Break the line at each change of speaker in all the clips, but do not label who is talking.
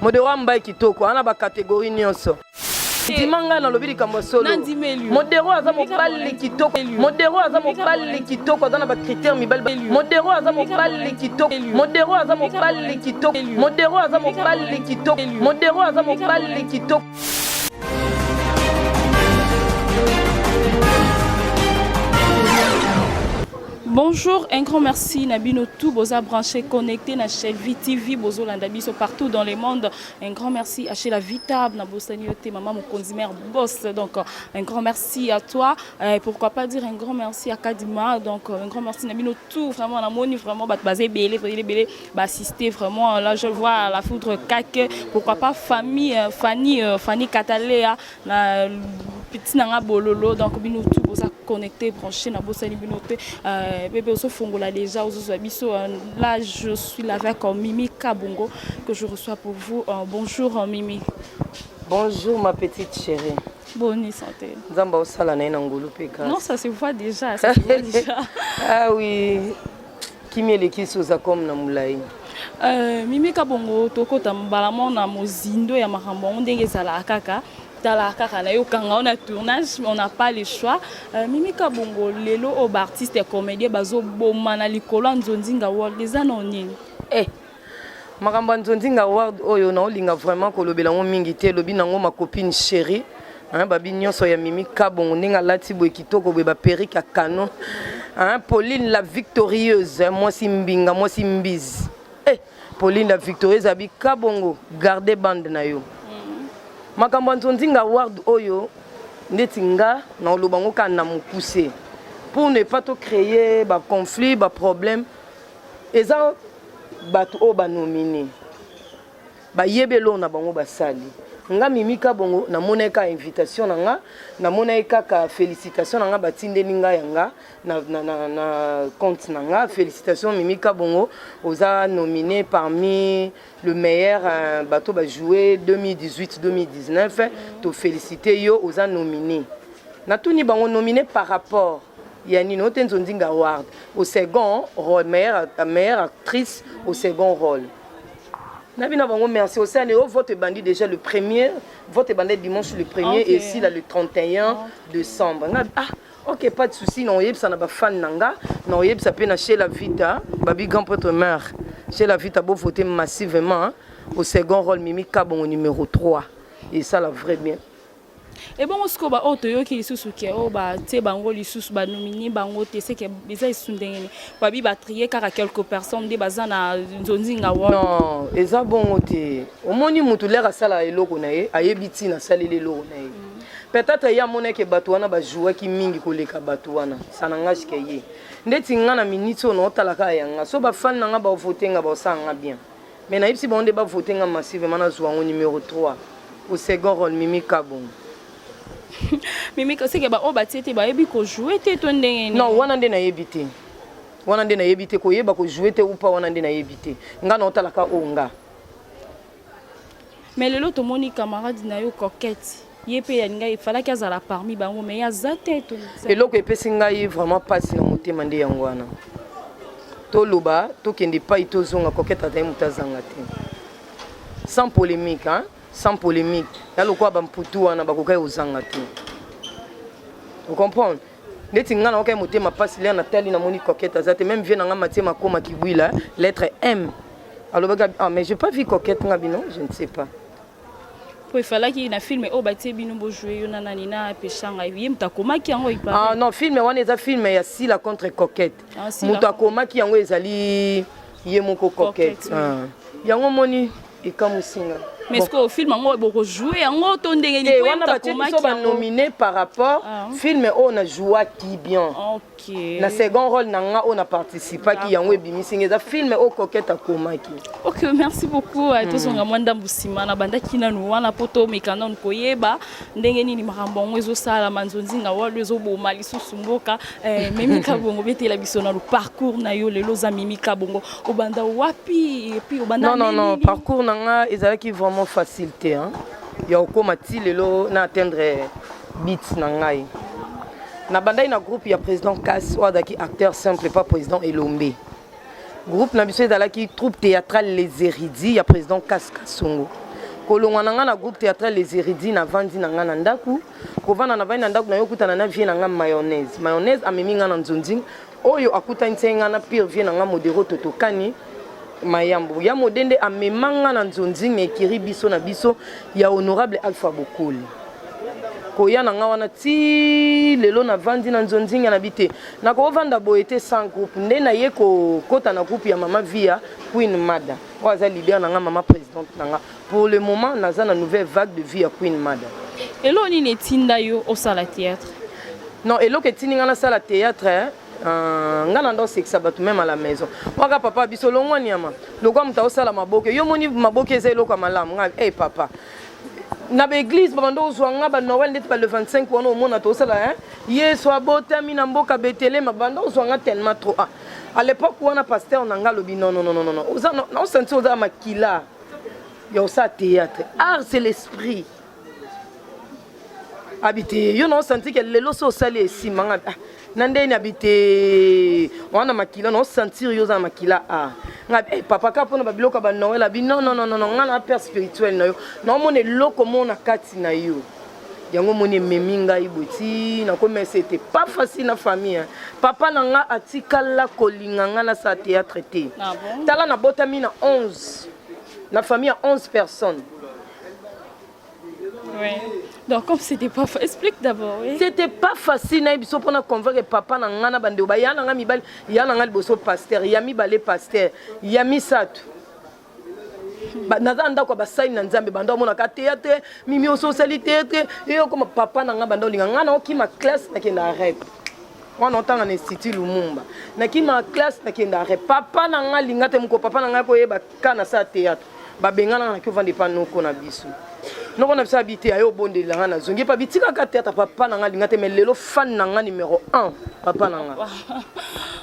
Modero ambaye kitoko ana ba catégorie nyonso. Ndima ngai nalobi likambo ya solo. Modero aza mobali kitoko. Modero aza mobali kitoko aza na ba critères mibali. Modero aza mobali kitoko. Modero aza mobali kitoko. Modero aza mobali kitoko. Modero aza mobali kitoko.
Bonjour, un grand merci na bino tout boza branché connecté na Shelvi TV bozolanda biso partout dans le monde. Un grand merci à Sheila Vita na bosani yo te maman mokonzi mère boss. Donc un grand merci à toi. Euh, pourquoi pas dire un grand merci à Kadima. Donc un grand merci na bino tout vraiment na moni vraiment bat bazé belé belé belé ba assister vraiment là je vois la foudre kake. Pourquoi pas famille euh, Fanny euh, Fanny Katalea na petit na nga bololo donc bino tout boza connecté branché na bosani bino te euh, bebe ozofongola déjà ozozwa biso euh, là je suis là avec euh, Mimi Kabongo que je reçois pour vous euh, bonjour euh, Mimi.
Bonjour ma petite chérie.
Bonne santé.
Nzambe osala na ye na ngolu mpe grâce.
Non, ça se voit déjà, ça se voit déjà.
Ah oui. Kimia eleki soza comme na mulayi.
Euh, Mimi Kabongo tokota mbala moko na mozindo ya makambo yango ndenge ezalaka kaka tala kaka na yo kanga on a tournage on n'a pas le choix euh, Mimi Kabongo lelo oyo ba artiste ya comédien bazoboma na likolo ya Nzonzinga World eza na nini?
Eh makambo ya Nzonzinga World oyo naolinga vraiment kolobela yango mingi te elobi nango ma copine chérie hein, babi nyonso ya Mimi Kabongo ndenge alati boye kitoko boye ba perruque ya canon hein, Pauline la victorieuse mwasi mbinga mwasi mbizi eh, Pauline la victorieuse abi Kabongo garde bande na yo makambo ya Nzonzinga Award oyo ndeti nga na oloba ngo kaka na mokuse pour ne pas to créer ba conflit ba problème eza bato oyo ba nomine bayebi eloko na bango basali nga Mimi Kabongo namonaki kaka invitation na nga namonaki kaka félicitation na nga batindeli nga ya nga na, na, na, na compte na nga félicitation Mimi Kabongo oza nominé parmi le meilleur euh, bato bajoué 2018 2019 to félicité yo oza nominé natuni bango nominé par rapport ya nini ote Nzonzinga Award au second rôle meilleure, meilleure actrice au second rôle na bino bango merci osani o vote ebandi déjà le premier vote ebandi dimanche le premier okay. et esila le 31 décembre nga ah ok pas de souci na oyebisa na bafan na nga na oyebisa mpe na chez la vita babi grand prêtre mère chez la vita bovote massivement hein, au second rôle Mimi Kabongo numéro 3 et ça la vrai bien.
Ebongo sikoyo ba oyo toyoki lisusu ke oyo batie bango lisusu ba nomine bango te seke eza lisusu ndenge nini babi ba trier kaka quelques personnes nde baza na nzonzinga wana.
Non eza bongo te omoni mutu lere asalaka eloko na ye ayebi ntina asaleli eloko na ye mm. peut-être ye amonaki bato wana bajouaki mingi koleka bato wana ça n'engage que ye ndeti nga na minute oyo naotala kaka ya nga so bafani na nga bavote nga baosala nga bien Mais nayebisi bango nde ba voter nga massivement nazua yango numero 3 au second role Mimi Kabongo.
Mimi seke ba oyo batie te bayebi ko jouer te to ndenge nini?
Non wana nde nayebi te. Wana nde nayebi te koyeba ko jouer te ou pas wana nde nayebi te. Nga na otalaka oyo nga.
Mais lelo tomoni camarade na yo Coquette ye pe alingaki falaki azala parmi bango mais ye aza te.
Eloko epesi ngai vraiment pasi na motema nde yango wana. Toloba tokende epai tozonga Coquette azali moto azanga te. Sans polemique hein, sans polemique. Ya lokola ba mputu wana bakokaki kozanga te. O comprendre? Neti nga naokaki motema pasi lere natali namoni Coquette aza te. Meme vieux na nga Mathieu Makoma Kibwila lettre M alobaki ah mais j'ai pas vu Coquette nga bino je ne sais pas.
Po efalaki na film oyo batie bino bo jouer yo na nani na peshanga ye moto akomaki yango il
Ah non film wana eza film ya Sila contre Coquette. Ah, moto akomaki yango ezali ye moko Coquette. Coquette ah. Yango moni ekamwisi nga.
Mais est-ce que film yango boko jouer yango to ndenge nini?
Wana batie biso ba nominé par rapport ah. film oyo na jouaki bien. Okay. Na second rôle na nga oyo na participaki yango ebimisi nga eza film oyo Coquette akomaki.
Ok, merci beaucoup. Tozonga mwa ndambu nsima na bandaki nanu wana mpo tomeka nanu koyeba ndenge nini makambo yango ezosalama nzonzinga walu ezoboma lisusu mboka. Eh, Mimi Kabongo betela biso nanu parcours na yo lelo oza Mimi Kabongo obanda wapi et puis obanda
Non non non, parcours na nga ezalaki vraiment facile te hein. Ya kokoma ti lelo na atteindre but na ngai. Nabandaki na groupe ya président Kass oyo azalaki acteur simple pas président Elombe. Groupe na biso ezalaki troupe théâtrale Les Érudits ya président Kass Kasongo. Kolongwa na nga na groupe théâtral Les Érudits, navandi na nga na ndako. Kovanda, navandi na ndako, naye okutana na vieux na nga Mayonnaise. Mayonnaise amemi nga na nzonzi oyo akutani nga na pire vieux na nga Modero Totokani Mayambo ya Modende. Amema nga na nzonzi na ekiri biso na biso ya honorable Alpha Bokoli. Koya na nga wana ti lelo, navandi na nzonzinga na bi te, nakovanda boye te sans groupe. Nde naye kokɔta na groupe ya mama Via Queen Mada, oyo aza leader na nga, mama présidente na nga. Pour le moment, naza na Nouvelle Vague de Vie ya Queen Mada.
Eloko nini etinda yo osala théâtre?
Non, eloko etindi nga nasala théâtre, nga na ndo osekisa bato même à la maison. Waka papa biso longwa nyama lokwa moto aosala maboke. Yo moni maboke eza eloko ya malamu. Nga hey, papa na baeglise babanda ozwa nga banoël ndeti ba le 25 wana, omona tosala Yesu abotami na mboka Betelema. Banda ozwa nga tellement trop. Ah, à l'époque wana, pasteur na nga alobi: "Non, non, non, non, non, oza naosentir oza makila ya osala théâtre. Art, c'est l'esprit." Abi te, yo naosentir ke lelo so osali esima nga. Ah, na ndeni abi te, wana makila naosentir yo oza na makila. A nga eh, papa, kaka mpona babiloko ya banoël. Abi: "Non, non, non, non, nga na père spirituel na yo, naomona eloko moko na kati na yo." Yango moni ememi ngai boye ti nakomi. C'était pas facile na famille, hein. Papa na nga atikala kolinga nga nasala théâtre te.
Ah bon?
Tala, nabotami na 11, na famille ya 11 personnes.
Ouais. Donc, comme c'était pas facile, explique d'abord. Oui.
C'était pas facile na ye biso mpona convaincre papa na nga na bandeko baya na nga mibali. Ya na nga liboso pasteur, ya mibale pasteur, ya misato. Naza na ndako ya basali na Nzambe. Banda omonaka théâtre, mimi oso osali théâtre, eyokoma papa na nga banda olinga nga na okima classe, nakenda rep wana otanga na Institut Lumumba. Nakima classe, nakenda rep. Papa na nga alinga te. Moko papa na ngai koyeba ka nasala théâtre, babengana nga, naki ovanda epa noko na biso. Noko na biso abi te, aye obondelela nga, nazongi epa bitikaka théâtre. Papa na nga alinga te, mais lelo fan na nga numéro 1, papa na nga.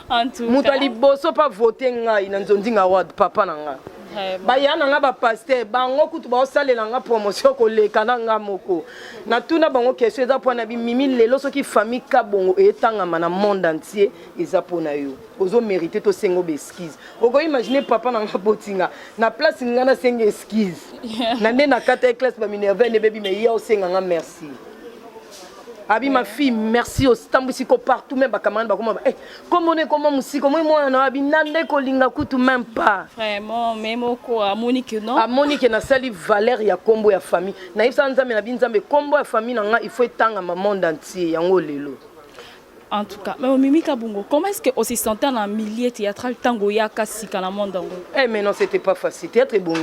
En tout
Moto
cas.
ya liboso mpa vote ngai na Nzondinga Award, papa na nga.
Vraiment.
Baya na nga bapasteur, bango kutu baosalela nga promotion koleka na nga moko. Natuna bango question eza mpo na bimimi lelo. Soki famille Kabongo etangama na monde entier, eza mpo na yo, ozomérite tosenga baexcuse. Okoimagine papa na nga botinga na place nga nasenga excuse na nde na kata ya classe, baminerve nde bebi me ya osenga nga merci. Abi: "Ma fille, merci, otambwisi ko partout." Même bacamarade bakoma eh, komona ekoma mosika, omoi mwana na abi na nde kolinga kutu même pas.
Vraiment, mais moko amoni que non.
Amoni ke nasali valeur ya nkombo ya famille. Nayebisaka Nzambe na bi: "Nzambe, nkombo ya famille na nga, il faut etangama monde entier." Yango lelo.
En tout cas, mais Mimi Kabongo, comment est-ce que on se sentait dans le milieu théâtral tango yaka sika na monde yango?
Eh, mais non, c'était pas facile. Théâtre ebongi,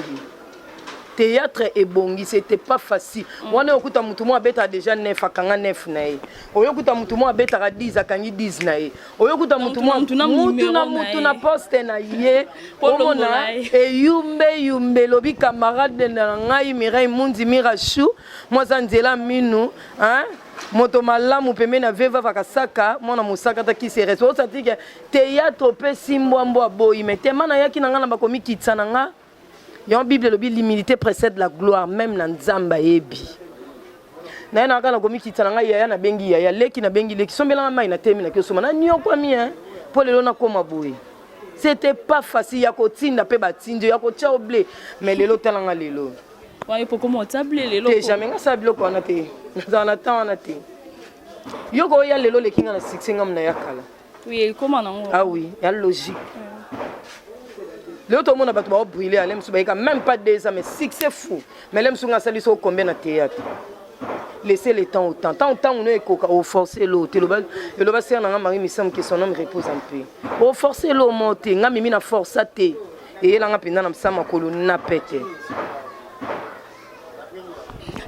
théâtre ebongi, c'était pas facile. Wana okuta mutu moko abetaka déjà 9, akanga 9 na ye. Oyokuta mutu moko abetaka 10, akangi 10 na ye. Oyokuta mutu
mutu na mutu na
mutu
numéro
na
na
mutu
ye.
Na poste na ye.
Po
Omona
longola ye.
Eyumbe yumbe elobi camarade na ngai Mireille Mundi Mirashu, mwasa nzela minu, hein? Moto malamu pembeni na veva vakasaka mwana mosaka ta kisi respect osatike. Théâtre opesi mbwambwa boyi, mais tema nayaki na ngai na bakomikitisa na nga. Yango Bible elobi: "L'humilité précède la gloire." Même na Nzambe ayebi na ye. Naka nakomikitisa na ngai. Yaya nabengi yaya, leki nabengi leki, sombelanga mai na temi, naki osomba, naniokwami mpo lelo nakóma boye. C'était pas facile ya kotinda mpe batindi ya kotia oble, mais lelo talanga lelo.
Wana po koma otable lelo.
Te, jamais nga sala biloko wana te. Nazala na temps wana te. Yo koya lelo oleki nga na succès, ngamu na ya kala.
Oui, ekoma nango.
Ah oui, ya logique. Lelo tomona bato baobrûle ale mosusu bayeka même pas 2 ans, mais succès fou. Mais le mosusu nga asali so combien na théâtre? Laissez le temps au temps. Tant ntango no ekoka, oforce elo te. Eloba sere na nga Marie Misamu, que son homme repose en paix. Oforce elo mo te. Nga mimi na força te, eyelanga mpenza na msa makolo na pete.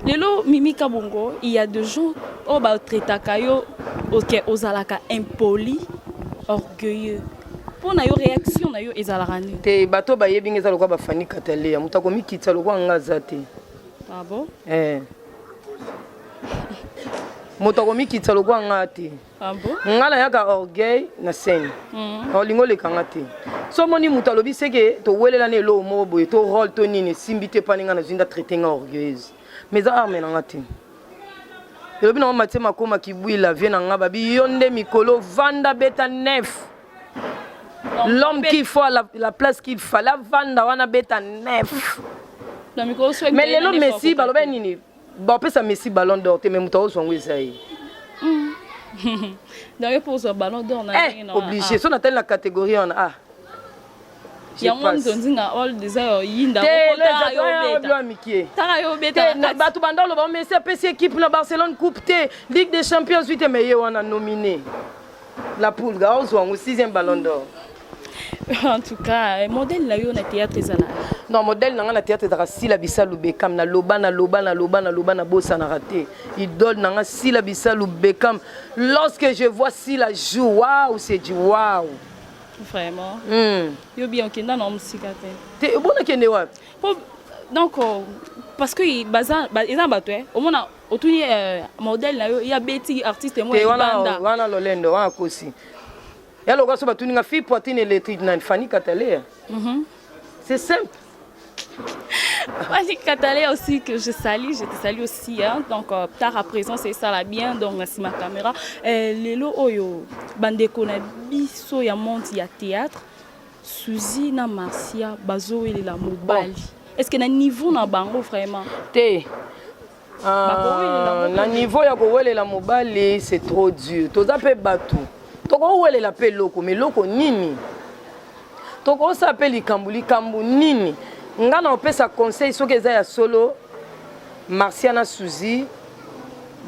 Lelo Mimi Kabongo, il y a des gens oyo batraitaka yo ok ozalaka impoli, orgueilleux. Mpo na yo, réaction na yo ezalaka nini?
Te, bato bayebi nga, eza lokwa bafani kataleya. Moto akomikitisa lokwa nga aza te.
Ah bon?
Eh. Moto akomikitisa lokwa nga te.
Ah bon?
Nga nayaka orgueil na scène, olingi olekanga te. So omoni moto alobi seke towelela na eloko moko boye to rôle to nini esimbi te, pani nga nazwi nda traite nga orgueilleuse, mais eza arme na nga te. Elobi nango Matie Makoma Kibwila, vie na nga babi yo nde mikolo vanda beta nef. L'homme qu'il faut à la place qu'il fallait, avanda wana beta nef. Mais lelo Messi, baloba nini? Bapesa Messi Ballon d'Or te, mais moto aozwa yango eza ye.
Donc ye mpo ozwa Ballon d'Or na
Eh, obligé. So natali na catégorie wana, ah.
Yango nzonzinga old eza yo yinda.
Te, mikie bato banda oloba Messi apesi équipe na Barcelone coupe te, Ligue des champions zwi te, mais ye wana nominé la Pulga, ozwa yango sixième Ballon d'Or.
En tout cas, modèle na yo na théâtre ezala?
Non, modèle na nga na théâtre ezalaka Sila Bisalu Bekam. Naloba, naloba, naloba, naloba, nabosanaka te. Idole na nga Sila Bisalu Bekam. Lorsque je vois Sila joue, waouh, c'est du waouh.
Vraiment. Yo bien okenda na mosika te.
Te, obona kende wapi?
Po donc parce que baza eza bato omona otuni modèle na yo ya beti artiste
mo. Wana wana lolendo wana kosi ya lokola so batuni nga fille poitrine électrique nani? Fani Katalea. C'est simple.
Fanny Katalea aussi que je salue, je te salue aussi. Hein. Donc, tard à présent, c'est ça la bien. Donc, c'est ma caméra. Lelo oyo, bandeko na biso ya monde ya théâtre, Suzy na Marcia bazo la mobali. Bon. Est-ce que na niveau na bango vraiment?
Te. Na niveau ya kowelela mobali, c'est trop dur. Toza mpe bato, tokowelela mpe eloko, mais eloko nini tokosala mpe likambo, likambo nini? Nga na opesa conseil, soki eza ya solo, Marcia na Suzy,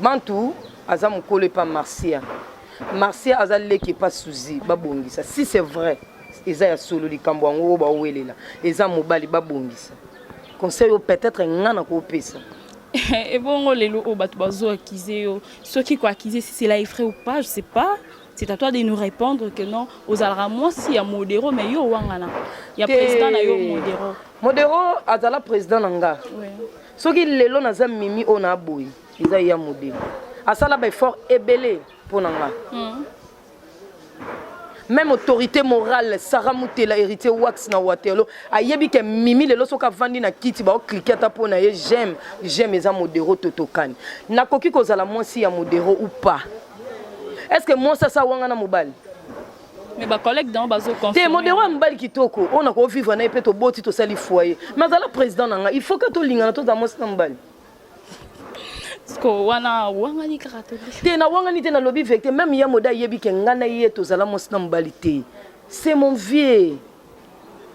Bantu aza mokolo epa Marcia, Marcia aza leki epa Suzy, babongisa. Si c'est vrai, eza ya solo, likambo yango oyo baowelela eza mobali, babongisa. Conseil oyo peut-être nga na koopesa.
Ebongo lelo oyo bato bazo accuser yo, soki koaccuser, si cela est vrai ou pas, je sais pas, c'est à toi de nous répondre que non, ozalaka mwasi ya Modero, mais yo owangana ya président na yo Modero.
Modero azala président na nga. Soki lelo naza mimi oyo na boye, eza ya Modero. Asala baeffort ebele mpo na nga. Même autorité morale Sara Mutela, héritier wax na Waterloo, ayebi ke mimi lelo soki avandi na kiti, baocliquer ata mpo na ye, j'aime, j'aime, eza Modero. Totokani, nakoki kozala mwasi ya Modero ou pas? Est ce que mwasi asa wanga na mobali?
Mais bacollègue dango bazo
te. Modero ya mobali kitoko oyo nakovivre na ye mpe toboti, tosali foyer, mais azala président na ngai, il faut ke tolingana, tozala mwasi na mobali.
Ko wana wangani kaka to?
Te, nawangani te, nalobi vérité. Même ya Moda ayebi ke ngai na ye tozala mwasi na mobali te. C'est mon vieux,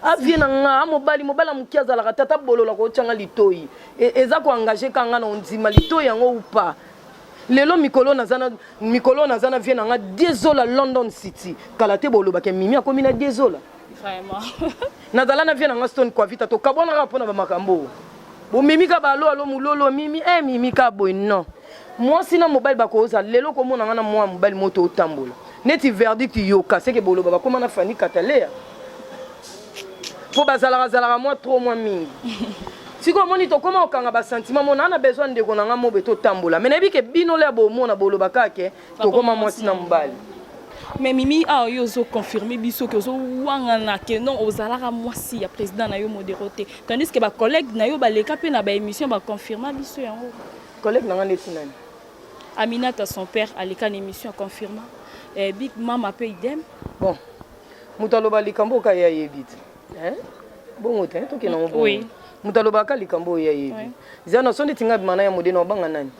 avie na nga a mobali. Mobali ya moke azalaka tata bolola kotyanga litoi. Eza koengager ka nga na ondima litoi yango ou pas. Lelo mikolo naza na mikolo naza na vie na nga Diezola London City. Kala te bolobaka mimi akomi na Diezola.
Vraiment.
Nazala na vie na nga Stone Kwavita, tokabwanaka mpona bamakambo bomimi ka balo alo mololo mimi e mimi ka boye. Non, mwasi na mobali bakoza lelo komona nga na mwa mobali moto otambola neti verdict yoka seke boloba bakóma na Fani Katalea mpo bazalaka zalaka mwa trop mwa mingi. Sikoyo omoni tokóma kokanga basentiment mo naa na besoin ndeko na nga mobe totambola, mais nayebi ke bino le ya bomona boloba kaka ke tokóma mwasi na mobali.
Mais mimi awa yo ozoconfirme biso ke ozowangana ke non, ozalaka mwasi ya président na yo Modero te, tandis que bacollègue na yo baleka mpe na baémission baconfirma biso yango.
Collègue na nga ndeti nani?
Aminata, son père, aleka na émission aconfirma, Big Mama mpe idem.
Bon, moto aloba likambo oyo ye ayebi te. Bongo te, tokende yango bongo. Moto alobaka likambo oyo ye ayebi. Eza na so ndeti nga bima na ya Modene, obanga nani?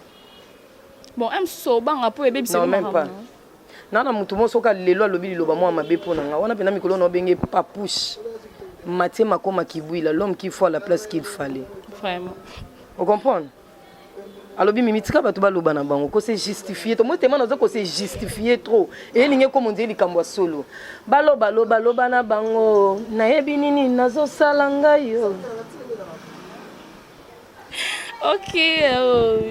Bon, mosusu obanga mpo ebebisa.
Non, même pas. Na motu moko soki lelo alobi liloba mwa mabe mpo na nga wana mpena mikolo na obenge Papouche Matie Makoma Kibwila, l'homme qu'il faut à la place qu'il fallait.
Vraiment.
Ocomprendre? Alobi mimi tika bato baloba na bango kose justifier to moi tema naza kose justifier trop, eyelingi ekoma ondie likambo ya solo. Baloba loba loba na bango, nayebi nini nazosala ngai yo.
Ok,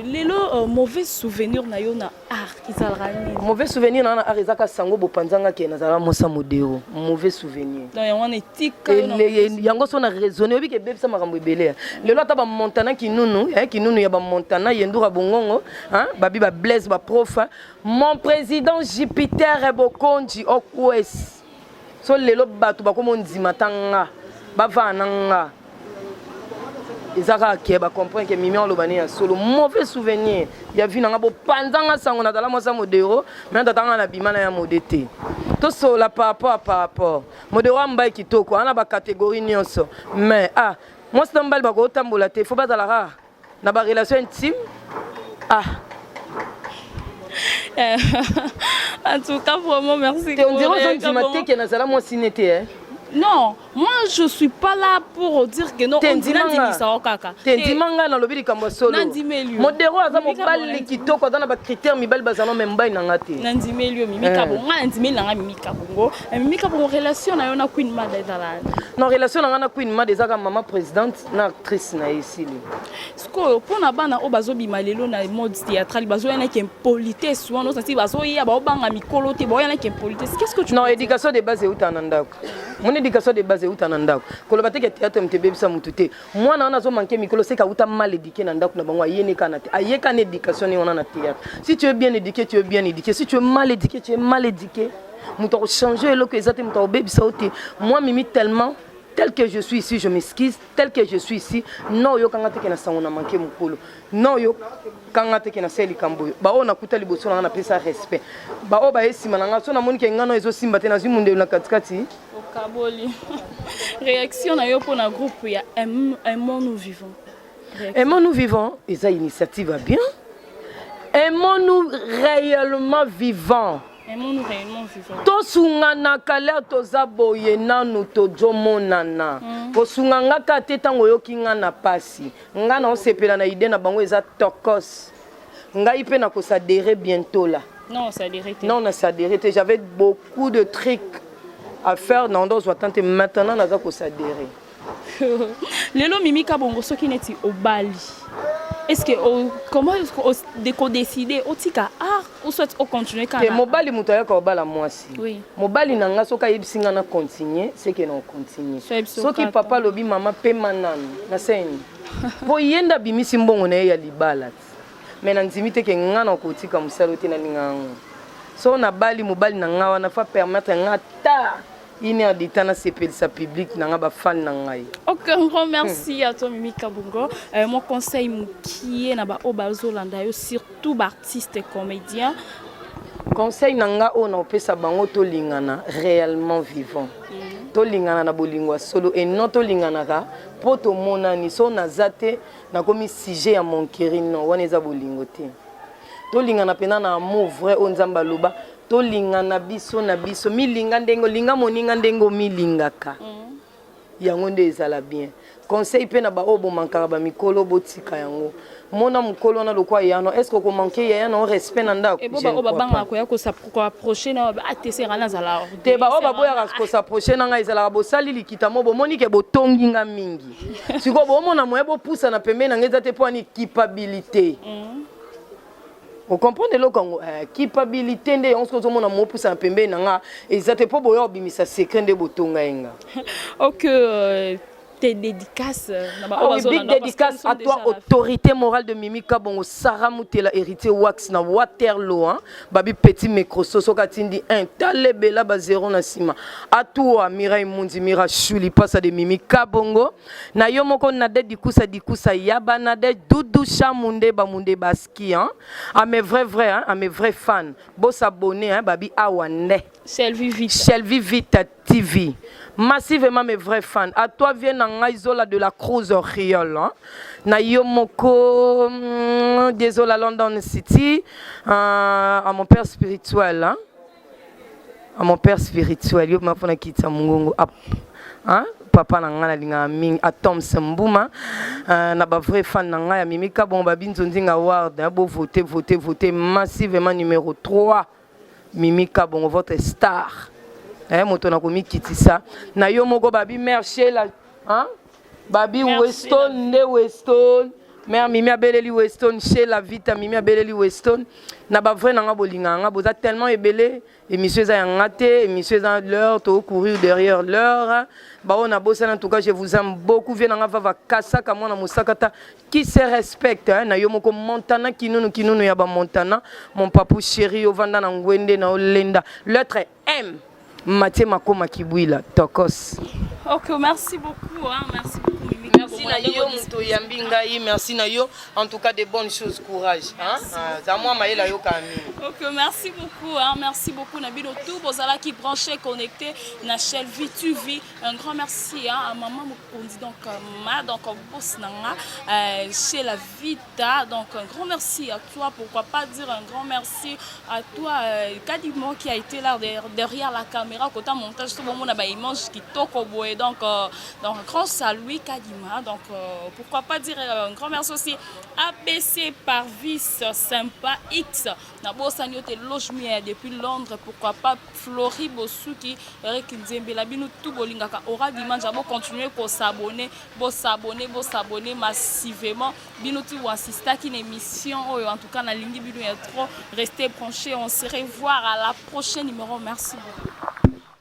lelo mauvais souvenir na yo na art ezalaka nini?
Mauvais souvenir na art ezaka sango bopanzanga ke nazala mosa Modero. Mauvais souvenir.
Donc yango wana etika yo na
Yango so na raisonne, oyebi ke ebebisa makambo ebele ya lelo. Ata bamontana kinunu, kinunu ya bamontana yendura bongongo, hein, babi bablaise baprof, mon président Jupiter Bokonji Okwes. So lelo bato bakoma ondima ta nga bavaa na nga, eza kaka ke bacomprendre ke mimi aloba ne ya solo. Mauvais souvenir ya vie na nga, bopanzanga sango nazala mwasi Modero, mais tata nga na bima na ya Mode te. Tosola par rapport à par rapport Modero ambai kitoko ana bacatégorie nyonso, mais ah. Mwasi na mobali bakotambola te, faut bazala kaka na barelation intime. Ah.
En tout cas, vraiment, merci.
Te, on dirait ozondima te ke nazala mwasi ne te, eh?
Non, moi je suis pas là pour dire que non.
Te, ndima
kaka.
Te, ndima ngai nalobi likambo ya solo.
Nandimeli yo.
Modero aza mobali kitoko, aza na bacritère mibali bazala, me mobali na nga te.
Nandimeli yo, Mimi Kabongo. Nga nandimeli na nga Mimi Kabongo. Mimi Kabongo, relation na yo na Queen Mada ezala?
Non, relation na nga na Queen Mada ezaka mama présidente na actrice na ye, esili.
Sikoyo, mpona bana oyo bazobima lelo na mode théâtral, bazoya naki impolitesse wana, osati bazoya, baobanga mikolo te, baoya naki impolitesse, qu'est ce que tu
Non, éducation de base euta na ndako. Moni, éducation de base euta na ndako. Koloba te ke théâtre moto ebebisa motu te. Mwana wana azomanke mikolo, seka auta mal éduqué na ndako na bango, ayeni kana te, ayeka na éducation ne wana na théâtre. Si tu es bien éduqué, tu es bien éduqué. Si tu es mal éduqué, tu es mal éduqué. Moto akochange eloko eza te, moto akobebisa yo te. Moi Mimi, tellement tel que je suis ici, je m'excuse, tel que je suis ici, non, oyokanga te ke na sango na manke mokolo. Non, oyokanga te ke nasala likambo oyo. Baoyo nakuta liboso na nga, napesa respect. Baoyo baye nsima na nga, so namoni ke ngano ezosimba te, nazwi mundelu na katikati.
Okaboli. Réaction na yo mpona groupe ya Aimons nous vivons?
Aimons nous vivons eza initiative ya bien. Aimons nous réellement vivants.
Aimons nous réellement vivants.
Tosunganaka l'heure toza boye, nanu tozomonana. Kosunga nga kaka te ntango oyoki nga na pasi. Nga na osepela na idée na bango, eza tokos. Ngai mpe nakosadere bientôt là.
Non, s'adhérer te.
Non, nasadere te, j'avais beaucoup de trucs à faire na ndozwa tante. Maintenant naza kosadere.
Lelo Mimi Kabongo, soki neti obali, est ce que comment est-ce que kodécide otika art ou soit ocontinue
kaka? Te, mobali moto ayaka kobala mwasi. Mobali na nga, soki ayebisi nga na continue, seke na ocontinue.
So ayebisi
Soki
okata.
Papa alobi mama pema nanu, naseni mpo ye nde abimisi mbongo na ye ya libala ti. Me nandimi te ke nga na kotika mosala te, nalinga yango. So nabali, mobali na nga wana fa permettre nga ata une heure de temps nasepelisa public na nga, bafan na ngai.
Ok, un grand merci à toi Mimi Kabongo. Mon conseil mokie na ba oyo bazolanda yo, surtout ba artiste comédien.
Conseil na nga oyo na opesa bango: tolingana réellement vivant, tolingana na bolingo ya solo et non tolinganaka mpo tomonani. So naza te, nakomi sujet ya moquerie. Non, wana eza bolingo te. Tolingana mpena na amour vrai oyo Nzambe aloba. Tolingana biso na biso, milinga ndenge olinga moninga, ndenge omilingaka, yango nde ezala bien. Conseil mpe na baoyo bomankaka bamikolo, botika yango. Mona mokolo wana lokwa yano, est ce que okomanke yaya na o respect na ndako?
Ebo baoyo babangaka koya koapproche na atesera nazala.
Te, baoyo baboyaka kosapproche na ngai, ezalaka bosali likita mo, bomoni ke botongi nga mingi. Sikoyo bomona moye bopusana pembeni na ngai eza te, mpo ani culpabilité. Ocomprendre eloko yango, culpabilité nde yango. Soki ozomona mopusana pembeni na nga eza te, mpo boya obimisa secret nde botonga ye nga.
Ok, tes dédicaces?
Ah oui, big dédicace à toi, autorité morale de Mimi Kabongo, Sarah Moutela, héritier Wax na Waterloo, hein. Babi petit micro, soka tindi 1, talebela ba 0 na sima. À toi, Mireille Mundi, Mira Chouli, passe de Mimi Kabongo. Na yo moko Nade Dikusa Dikusa, Yaba Nade, Doudou Chamunde, Bamunde Baski, hein. À mes vrais vrais, hein, à mes vrais fans. Bo s'abonner, hein, Babi Awande.
Shelvie Vita.
Shelvie Vita TV. Massivement mes vrais fans. À toi vient ngai Zola de la Cruz Riol. Hein. Na yo moko désolé London City, à mon père spirituel, hein. À mon père spirituel yo mafona kitsa mungongo. Hein? Papa na ngai nalingaka mingi, Atoms Mbuma, na bavrai fan na ngai ya Mimi Kabongo, babi Nzonzinga Ward, hein, bo vote, vote, vote massivement numéro 3 Mimi Kabongo, votre star, eh, moto na komikitisa na yo moko, babi mère Shela, hein? Babi Weston nde Weston, mère Mimi abeleli Weston, Shela Vita, Mimi abeleli Weston na bavrai na nga, bolingaka nga, boza tellement ebele. Émission eza ya nga te, émission eza l'heure, tocourir derrière l'heure. Bao na bosana, en tout cas je vous aime beaucoup. Vie na nga vava kasaka mwana mosaka ta qui se respecte, hein, na yo moko Montana Kinunu, Kinunu ya ba Montana, mon papou chéri, ovanda na ngwende na olenda, lettre M, Mathieu Makoma Kibwila, tokos.
Ok, merci beaucoup, hein, merci beaucoup Mimi.
Merci. Merci na yo moto oyambi ngai, merci na yo. En tout cas, de bonnes choses, courage, hein? Za mwa mayele ayokaka mingi.
Ok, merci beaucoup, hein, merci beaucoup na bino tout bozalaki branché, connecté na Shelvie TV. Un grand merci, hein, à maman mokonzi, donc ma, donc boss na nga, chez la Vita. Donc un grand merci à toi, pourquoi pas dire un grand merci à toi, Kadimo, qui a été là derrière la caméra côté montage, tout le monde a image kitoko boye. Donc un grand salut Kadima. Donc pourquoi pas dire un grand merci aussi ABC Parvis Sympa X, nabosani yo te, Loge depuis Londres, pourquoi pas Flori Bosuki, Eric Nzembela. Bino tout bolingaka Ora Dimanche, bocontinue kos'abonner, bos'abonner, bos'abonner massivement. Bino tout boassistaki na émission oyo, en tout cas nalingi bino ya trop. Restez branchés, on se revoir à la prochaine numéro. Merci beaucoup.